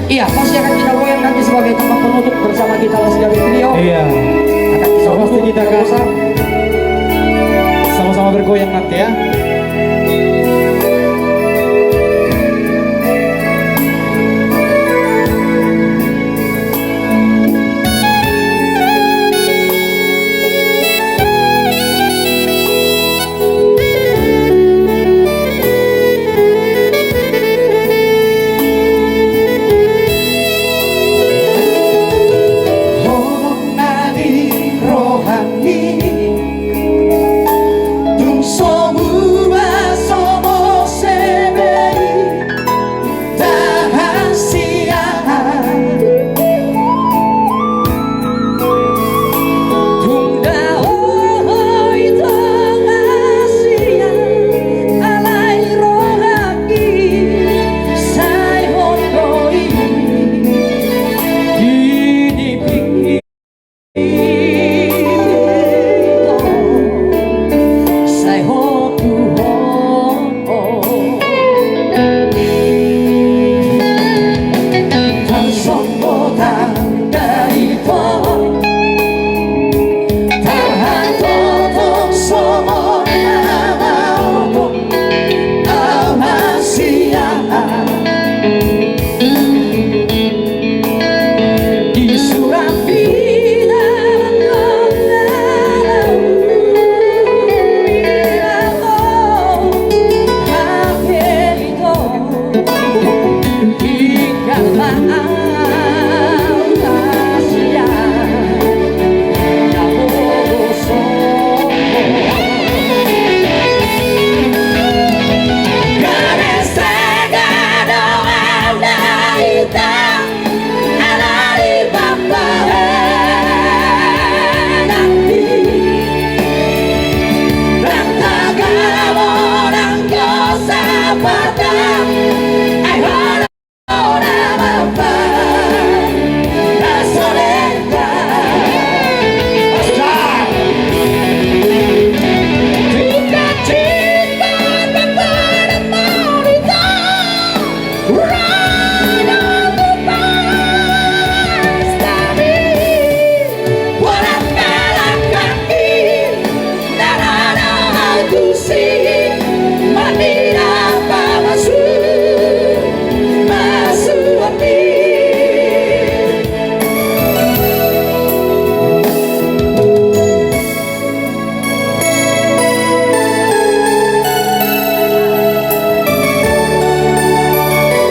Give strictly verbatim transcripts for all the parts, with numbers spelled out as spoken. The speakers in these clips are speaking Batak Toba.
Iya, pasti akan kita goyang nanti sebagai tempat penutup bersama kita Las Gabe Trio. Iya. Akan kita pasti kita akan sama-sama bergoyang nanti ya. Tung so muba so mose be i tahan sian. Tung dao ho i tonga sian, alai rohangki sai hot do i. Di ni pingki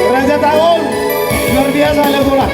Raja Taun, luar biasa, Lebola.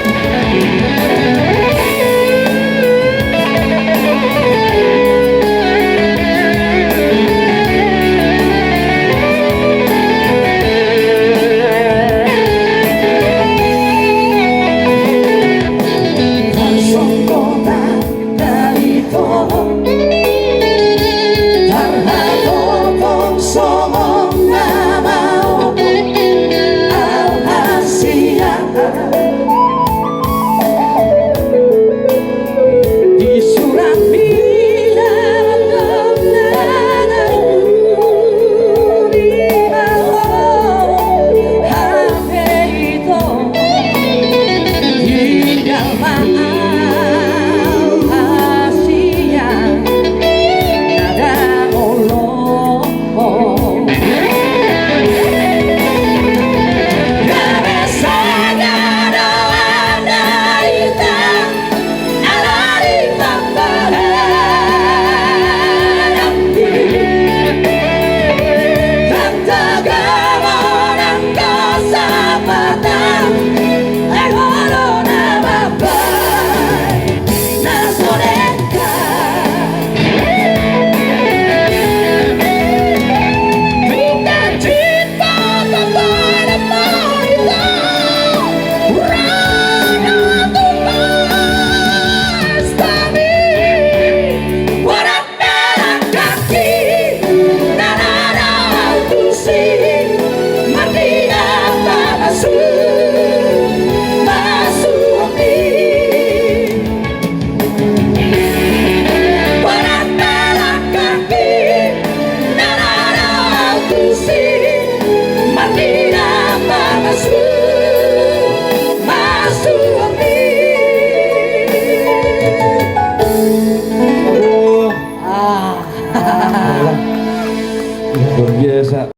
Luar biasa.